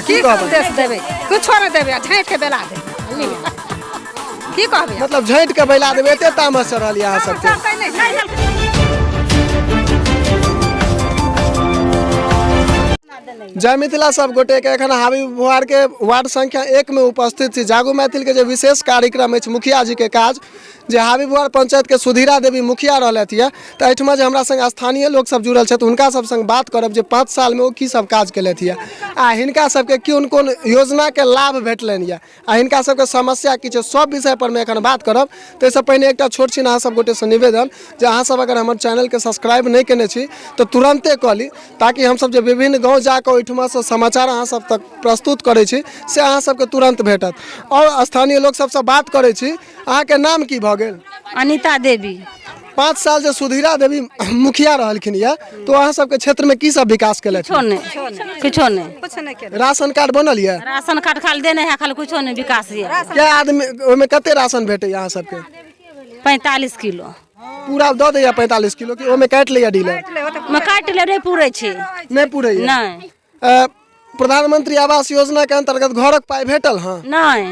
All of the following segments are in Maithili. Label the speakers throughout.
Speaker 1: हुनका की
Speaker 2: की
Speaker 1: कहबै
Speaker 2: संदेश देबै कुछो नहि देबै आ झाँटि के बेला देबै लिअ। की कहबै
Speaker 1: मतलब झाँटि के बैला देबै एते तामस चढ़ल यऽ अहाँ सबके
Speaker 2: चढ़तै नहि
Speaker 1: जय मिथिला सब गोटे के एखन हाबी बुहार के वार्ड संख्या 1 में उपस्थित छी। जागू मैथिल के जे विशेष कार्यक्रम अछि मुखिया जी के काज, जे हाबी बुहार पंचायत के सुधीरा देवी मुखिया रहलथि यऽ, तऽ एहिठमा जे हमरा संग स्थानीय लोक सब जुड़ल छथि हुनका सब संग बात करब जे 5 साल में ओ की सब काज केलथि यऽ आ हिनका सबके कोन कोन योजना के लाभ भेटलनि यऽ आ हिनका सबके समस्या की छै, सब विषय पर में एखन बात करब। ताहिसँ पहिने एकटा छोट छिन अहाँ सब गोटेसँ निवेदन जे अहाँ सब अगर हमर चैनलके सब्सक्राइब नहि केने छी तऽ तुरन्ते कऽ ली, ताकि हमसब जे विभिन्न गाँव जाकऽ ओहिठमासँ समाचार अहाँ सब तक प्रस्तुत करै छी से अहाँ सबके तुरन्त भेटत। आओर स्थानीय लोक सबसँ बात करै छी। अहाँके नाम की भऽ गेल?
Speaker 3: अनिता देवी।
Speaker 1: 5 साल जे सुधीरा देवी मुखिया रहलखिन यऽ तो अहाँ सबके क्षेत्र में की सब विकास केलथि?
Speaker 3: किछो नहि, किछो नहि।
Speaker 2: किछु नहि केलथि।
Speaker 1: राशन कार्ड बनल यऽ?
Speaker 3: राशन कार्ड खाली देने है, खाली कुछो नहि विकास यऽ।
Speaker 1: कै आदमी ओहिमे कते राशन भेटैया अहाँ सबके?
Speaker 3: 45 किलो।
Speaker 1: पूरा दऽ दैया 45 किलो कि ओहिमे काटि लैया डीलर?
Speaker 3: ओहिमे काटि लै, नहि पूरै छै।
Speaker 1: नहि पूरैया?
Speaker 3: नहि।
Speaker 1: प्रधानमंत्री आवास योजना के अंतर्गत घरक पाई भेटल? हँ।
Speaker 3: नहि,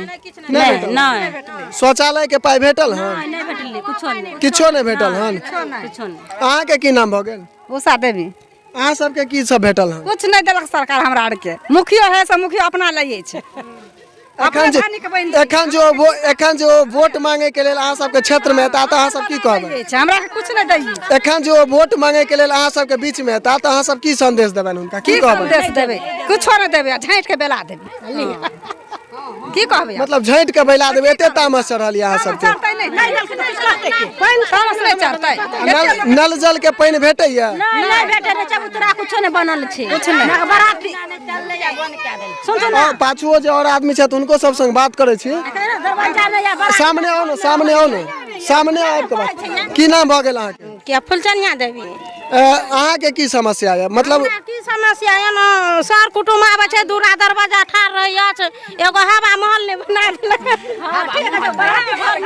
Speaker 3: नहि, नहि।
Speaker 1: शौचालय के पाई भेटल? हँ।
Speaker 3: नहि, नहि भेटलै, कुछो नहि।
Speaker 1: किछो नहि भेटल हन?
Speaker 3: किछो नहि।
Speaker 1: अहाँके की नाम भऽ गेल?
Speaker 2: उषा देवी।
Speaker 1: अहाँ सबके की सब भेटल हन?
Speaker 2: कुछ नहि देलक सरकार हमरा आरके। मुखियो है से मुखियो अपना लइए छै।
Speaker 1: एखन जे एखन जो वो एखन जो वोट मांगे के लेल अहाँ सबके क्षेत्र में एता तऽ अहाँ सब की कहबै?
Speaker 2: हमरा के कुछ नहि दैये।
Speaker 1: एखन जो वोट मांगे के लेल अहाँ सबके बीच में एता तऽ अहाँ सब की संदेश देबनि हुनका? की
Speaker 2: की
Speaker 1: कहबै?
Speaker 2: संदेश देबै? कुछो नहि देबै, आ झाँटि के बेला देबै। लिअ। की कहबै?
Speaker 1: मतलब झाँटि के बैला देबै, एते तामस चढ़ल यऽ अहाँ सबके।
Speaker 2: चढ़तै नहि, पानि तामस नहि चढ़तै।
Speaker 1: नल जल के पानि भेटैया?
Speaker 3: नहि, नहि भेटै छै, चबूतरा कुछो नहि बनल छै। कुछ नहि। बराती सुन सुन।
Speaker 1: और पाछुओ जे और आदमी छथि हुनको सब संग बात करै छी। सामने आउ ने, सामने आउ ने, सामने आबि कऽ बात। की नाम भऽ गेल अहाँके?
Speaker 3: के फुलचनिया देवी।
Speaker 1: अहाँके की समस्या यऽ? मतलब
Speaker 3: हमरा की समस्या यऽ ने, सर कुटुम्ब आबै छै, दूरा दरवाजा ठाढ़ रहै अछि, एगो हवा महल नहि बना देलक।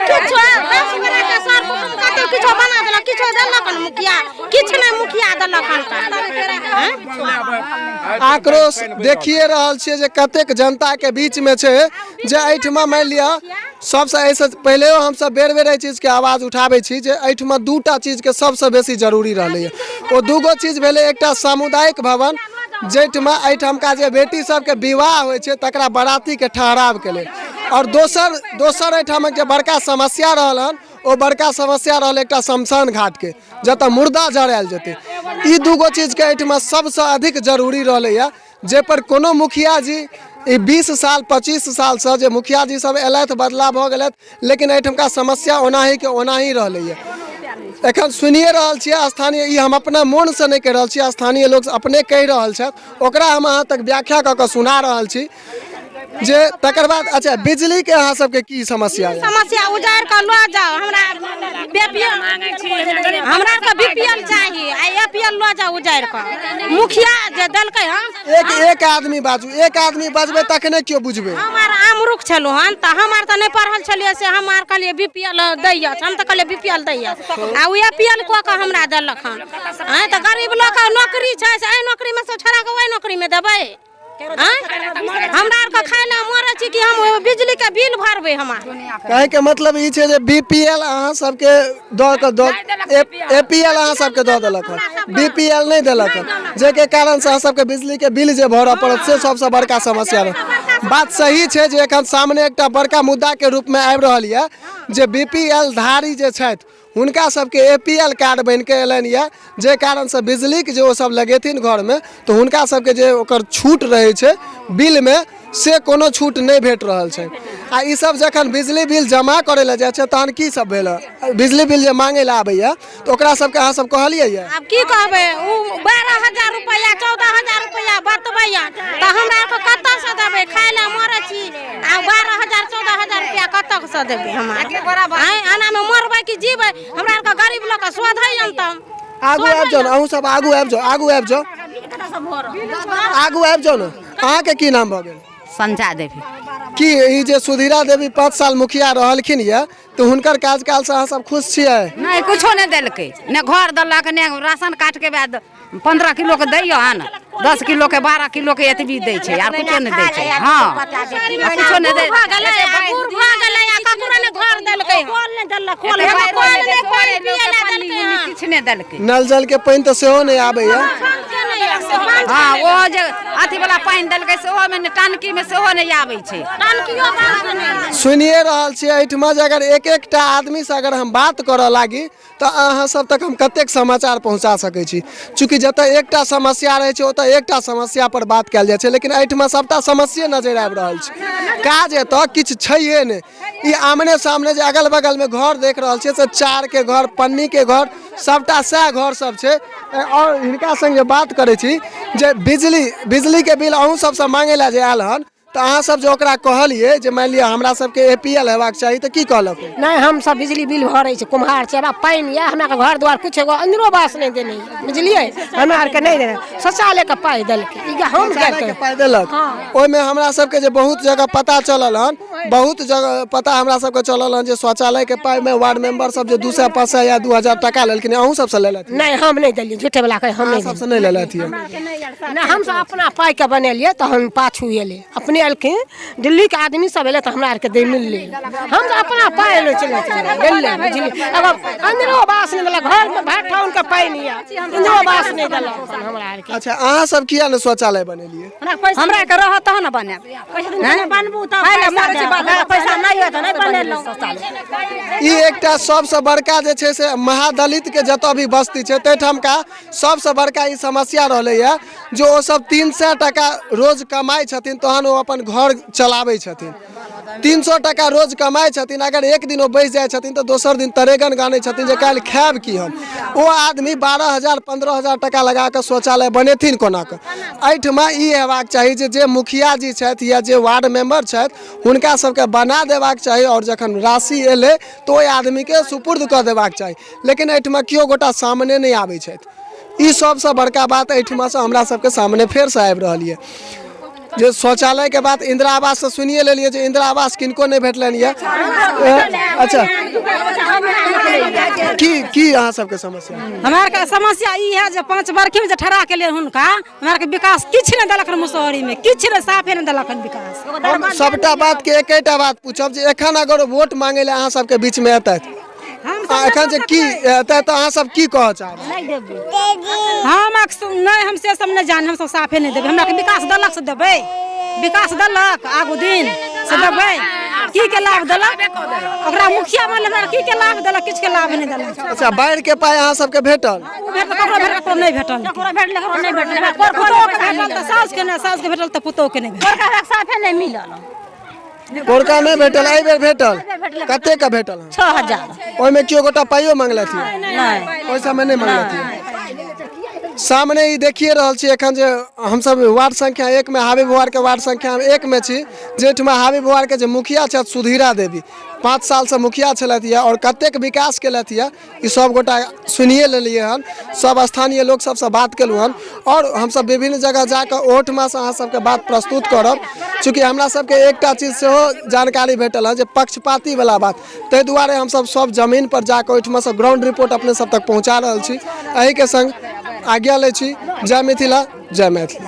Speaker 3: किछो 10 गोरा के सर कुटुम्ब कतौ किछो बना देलक, किछो देलक हन मुखिया, किछु नहि मुखिया देलक हन।
Speaker 1: आक्रोश देखिए रहल छियै जे कतेक जनताके बीचमे छै जे एहिठमा मानि लिअ सबसँ एहिसँ पहिलेओ हमसब बेर बेर एहि चीजके आवाज उठाबै छी जे एहिठमा दूटा चीजके सबसँ बेसी जरूरी रहलैए। ओ दूगो चीज भेलै, एकटा सामुदायिक भवन जाहिठमा एहिठामका जे बेटी सबके विवाह होइ छै तकरा बरातीके ठहरावके लेल, आओर दोसर एहिठामक जे बड़का समस्या रहल हन ओ बड़का समस्या रहल एकटा शमशान घाटके, जतऽ मुर्दा जरायल जेतै। ई दूगो चीजके एहिठमा सबसँ अधिक जरूरी रहलैए, जाहिपर कोनो मुखिया जी ई 20 साल 25 सालसँ जे मुखिया जी सब एलथि, बदलाव भऽ गेलथि, लेकिन एहिठमका समस्या ओनाहीके ओनाही रहलैए। एखन सुनिए रहल छियै स्थानीय, ई हम अपना मोनसँ नहि कहि रहल छी, स्थानीय लोक अपने कहि रहल छथि, ओकरा हम अहाँ तक व्याख्या कऽ कऽ सुना रहल छी जे तकर बाद। अच्छा, बिजली के अहाँ सबके की समस्या यऽ?
Speaker 3: समस्या उजाड़ि कऽ लऽ जाउ, हमरा बीपीएल, हमरा आरके बीपीएल चाही आ एपीएल लऽ जाउ उजाड़ि कऽ। मुखिया जे देलकै हन।
Speaker 1: एक आदमी बाजू, एक आदमी बजबै तखने केओ बुझबै।
Speaker 3: हम आर आमरुख छलहुँ हन तऽ हम आर तऽ नहि पढ़ल छलियै, से हम आर कहलियै बीपीएल दैया, हम तऽ कहलियै बीपीएल दैया, आ ओ एपीएल कऽ कऽ हमरा देलक हन। आँय, तऽ गरीब लोकके नौकरी छै, से एहि नौकरीमे सँ छोड़ा कऽ ओहि नौकरीमे देबै? हमरा आरके खाय लए मरै छी कि हम बिजली के बिल भरबै? हमरा
Speaker 1: कहै के मतलब ई छै जे बीपीएल अहाँ सबके दऽ कऽ दऽ एपीएल अहाँ सबके दऽ देलक हन, बीपीएल नहि देलक हन, जाहिके कारण से अहाँ सबके बिजली के बिल जे भरऽ पड़त से सबसँ बड़का समस्या रहल। बात सही छै जे एखन सामने एकटा बड़का मुद्दा के रूप में आबि रहल यऽ जे बीपीएल धारी जे छथि हुनका सबके एपीएल कार्ड बनिके अयलनि यऽ, जाहि कारणसँ बिजलीके जे ओ सब लगेथिन घरमे तऽ हुनका सबके जे ओकर छूट रहै छै बिलमे से कोनो छूट नहि भेट रहल छै। आ ई सब जखन बिजली बिल जमा करै लए जाइ छै तहन की सब भेल? बिजली बिल जे मांगै लए आबैया तऽ ओकरा सबके अहाँ सब कहलियै यऽ?
Speaker 3: आब की कहबै, ओ 12,000 रुपैआ 14,000 रुपैआ बतबैया तऽ हमरा आरके कतऽसँ देबै? खाय लए मरै छी आ 12,000 14,000 रुपैआ कतऽसँ देबै हम? आँय, एनामे मरबै कि जीबै? हमरा आरके गरीब लोकके शोधैया तऽ
Speaker 1: आगू आबि जाउ ने, अहूँ सब आगू आबि जाउ, आगू आबि जाउ, आगू आबि जाउ ने। अहाँके की नाम भऽ गेल?
Speaker 4: संझा देवी।
Speaker 1: की ई जे सुधीरा देवी 5 साल मुखिया रहलखिन यऽ तऽ हुनकर कार्यकाल से अहाँ सब खुश छियै?
Speaker 4: नहि, कुछो नहि देलकै, ने घर देलक, ने राशन कार्ड के बाद 15 किलोके दैया हन, 10 किलोके 12 किलोके एतबी दै छै, आर कुछो नहि दै छै। हँ, कुछो नहि दै।
Speaker 3: भऽ गेलै आ बूढ़ भऽ गेलै आ ककरो नहि घर देलकै।
Speaker 2: कल नहि देलक,
Speaker 3: कल नहि पानि पियै लए देलकै हन।
Speaker 4: किछु नहि देलकै।
Speaker 1: नल जल के पानि तऽ सेहो नहि आबैया।
Speaker 4: हँ, ओ जे अथी वाला पानि देलकै सेहोमे नहि, टंकीमे सेहो नहि आबै छै।
Speaker 3: टंकियो बंद नहि।
Speaker 1: सुनिए रहल छियै एहिठमा जे अगर एक एकटा आदमीसँ अगर हम बात करऽ लागी तऽ अहाँ सब तक हम कतेक समाचार पहुँचा सकै छी। चूँकि जतऽ एकटा समस्या रहै छै ओतऽ एकटा समस्या पर बात कयल जाइ छै, लेकिन एहिठमा सबटा समस्ये नजरि आबि रहल छै। काज एतऽ किछु छैहे नहि। ई आमने सामने जे अगल बगलमे घर देख रहल छियै से चारके घर, पन्नीके घर, सबटा सएह घर सब छै। आओर हिनका संग जे बात करै छी जे बिजलीके बिल अहूँ सबसँ मांगै लए जे आयल हन, तऽ अहाँ सब जे ओकरा कहलियै जे मानि लिअ हमरा सबके ए पी एल हेबाक चाही, तऽ की कहलक ओ?
Speaker 2: नहि, हम सब बिजली बिल भरै छी, कुम्हार छी, हमरा पानि यऽ, हमरा घर दुआर किछु एगो इन्दिरो आवास नहि देने यऽ, बुझलियै? हमरा आरके नहि देने, शौचालयके पाइ देलकै। ई हम
Speaker 1: शौचालयके पाइ देलक। ओहिमे हमरा सबके जे बहुत जगह पता चलल हन, बहुत जगह पता हमरा सबके चलल हन जे शौचालयके पाइमे वार्ड मेंबर सब जे 200 500 या 2000 टाका लेलखिन, अहूँ सबसँ लेलथि?
Speaker 2: नहि, हम नहि देलियै, झूठे वला के हम नहि।
Speaker 1: सबसँ नहि लेलथि?
Speaker 2: नहि, हमसब अपना पाइके बनेलियै, तहन पाछू एलै, अपने एलखिन, दिल्लीके आदमी सब एलै तऽ हमरा आरके दे मिललै। हम तऽ अपना पाइ लै छलै गेलै, बुझलियै? एगो इन्दिरो आवास नहि देलक, घरमे भात ठाउनके पानि यऽ, इन्दिरो आवास नहि देलक हमरा आरके।
Speaker 1: अच्छा, अहाँ सब किया ने शौचालय बनेलियै?
Speaker 2: हमरा के रहत तहन ने बनायब।
Speaker 3: बनबू तऽ पैसा नहि यऽ तऽ नहि बनेलहुँ।
Speaker 1: ई एकटा सबसँ बड़का जे छै से महादलित के जतऽ भी बस्ती छै ताहिठामका सबसँ बड़का ई समस्या रहलैए जे ओ सब 300 टाका रोज कमाइ छथिन तहन ओ अपन घर चलाबै छथिन। 300 टाका रोज कमाइ छथिन, अगर एक दिन ओ बैस जाइ छथिन तऽ दोसर दिन तरेगन गानै छथिन जे काल्हि खायब की हम। ओ आदमी 12,000 15,000 टाका लगा कऽ शौचालय बनेथिन कोना कऽ? एहिठमा ई हेबाक चाही जे जे मुखिया जी छथि या जे वार्ड मेंबर छथि हुनका सबके बना देबाक चाही, आओर जखन राशि एलै तऽ ओहि आदमीके सुपुर्द कऽ देबाक चाही, लेकिन एहिठमा केओ गोटा सामने नहि आबै छथि। ई सबसँ बड़का बात एहिठमासँ हमरा सबके सामने फेरसँ आबि रहल यऽ जे शौचालयके बात इन्दिरा आवाससँ सुनिए लेलियै जे इन्दिरा आवास किनको नहि भेटलनि यऽ। अच्छा, की की अहाँ सबके समस्या?
Speaker 2: हमरा आरके समस्या ई है जे 5 बरखीमे जे ठड़ा केलियै हुनका, हमरा आरके विकास किछु नहि देलक हन, मुसहरीमे किछु नहि, साफे नहि देलक हन विकास।
Speaker 1: हम सबटा बातके एकेटा बात पूछब जे एखन अगर वोट मांगै लए अहाँ सबके बीचमे एतथि, एखन जे की एतै तऽ अहाँ सब की कहऽ चाहबै?
Speaker 2: हम नहि, हम से सब नहि जानी, हम सब साफे नहि देबै। हमरा विकास देलक से देबै, विकास देलक आगू दिन से देबै। की के लाभ देलक ओकरा मुखिया बनल, हमरा की के लाभ देलक? किछु के लाभ नहि देलक।
Speaker 1: अच्छा, बाढ़ि के पाइ अहाँ सबके भेटल?
Speaker 2: ओ भेटल, ककरो भेटल, ककरो नहि भेटल।
Speaker 3: ककरो भेटल, ककरो नहि भेटल।
Speaker 2: पुतोह के भेटल तऽ साउस के नहि, साउस के भेटल तऽ पुतोह के नहि भेटल।
Speaker 3: साफे नहि मिलल।
Speaker 1: पोरका नहि भेटल, एहि बेर भेटल। कते के भेटल?
Speaker 3: 6000।
Speaker 1: ओहिमे केओ गोटा पाइयो मांगलथि?
Speaker 3: नहि,
Speaker 1: ओहि समय नहि मांगलथि। सामने ई देखिए रहल छी एखन जे हमसब वार्ड संख्या 1 में, हाबी बुआर के वार्ड संख्या 1 में छी, जाहिठमा हाबी बुआर के जे मुखिया छथि सुधीरा देवी, 5 सालसँ मुखिया छलथि यऽ आओर कतेक विकास केलथि यऽ ई सब गोटा सुनिए लेलियै हन। सब स्थानीय लोक सबसँ बात केलहुँ हन आओर हमसब विभिन्न जगह जाकऽ ओहोठमासँ अहाँ सबके बात प्रस्तुत करब। चूँकि हमरा सबके एकटा चीज सेहो जानकारी भेटल हँ जे पक्षपातीवला बात, ताहि दुआरे हमसब सब जमीनपर जाकऽ ओहिठमासँ ग्राउंड रिपोर्ट अपने सब तक पहुँचा रहल छी। एहिके सङ्ग आज्ञा लै छी। जय मिथिला, जय मैथिली।